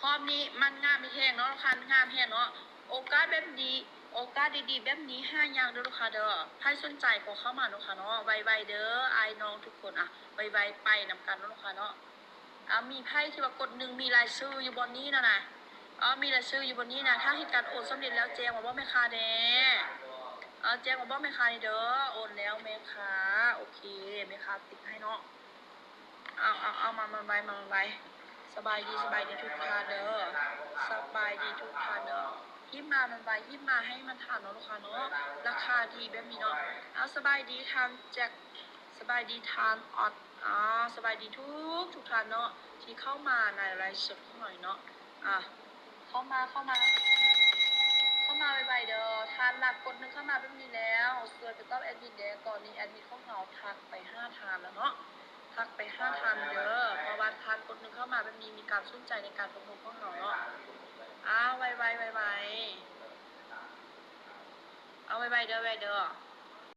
ຮອບນີ້ມັນງາມແຮງເນາະລູກຄ້າ ງາມແຮງເນາະ. ໂອກາດແບບດີ ໂອກາດດີໆແບບນີ້ຫາຍາກເດີລູກຄ້າເດີ. ໃຜສົນໃຈກໍເຂົ້າມາເນາະລູກຄ້າເນາະ ໄວໆເດີ ອ້າຍນ້ອງທຸກຄົນ ອະ ໄວໆໄປນຳກັນເນາະລູກຄ້າເນາະ. ອາ ມີໃຜທີ່ວ່າກົດໜຶ່ງ ມີລາຍຊື່ຢູ່ບ່ອນນີ້ນະນະ ອາ ມີລາຍຊື່ຢູ່ບ່ອນນີ້ນະ. ຖ້າເຮັດການໂອນສຳເລັດແລ້ວ ແຈ້ງມາບອກແມ່ຄ້າແດ່ ອາ ແຈ້ງມາບອກແມ່ຄ້າແດ່ເດີ. ໂອນແລ້ວແມ່ຄ້າ ໂອເຄ ແມ່ຄ້າຕິດໃຫ້ເນາະ. ເອົາ ເອົາ ເອົາ ມາ ມາໄວ ມາໄວ. ສະບາຍດີ ສະບາຍດີທຸກທ່ານເດີ ສະບາຍດີທຸກທ່ານເດີ. ຮີບມາ ມາໄວ ຮີບມາໃຫ້ມັນທັນເນາະລູກຄ້າເນາະ ລາຄາດີແບບນີ້ເນາະ. ເອົາ ສະບາຍດີທ່ານແຈັກ ສະບາຍດີທ່ານອອດ ອາ ສະບາຍດີທຸກ ທຸກທ່ານເນາະ ທີ່ເຂົ້າມາໃນໄລຟ໌ສົດຂອງເຮົາເນາະ. ອາ ເຂົ້າມາ ເຂົ້າມາ ເຂົ້າມາໄວໆເດີ. ທ່ານຫຼັກກົດໜຶ່ງເຂົ້າມາແບບນີ້ແລ້ວ ຊ່ວຍໄປຕອບແອດມິນແດ່. ຕອນນີ້ແອດມິນຂອງເຮົາທັກໄປຫາທ່ານແລ້ວເນາະ ທັກໄປຫາທ່ານເດີ ເພາະວ່າທ່ານກົດໜຶ່ງເຂົ້າມາແບບນີ້ ມີການສົນໃຈໃນການອົບຮົມຂອງເຮົາເນາະ. ອາ ໄວໆ ໄວໆ ເອົາ ໄວໆເດີ ໄວເດີ.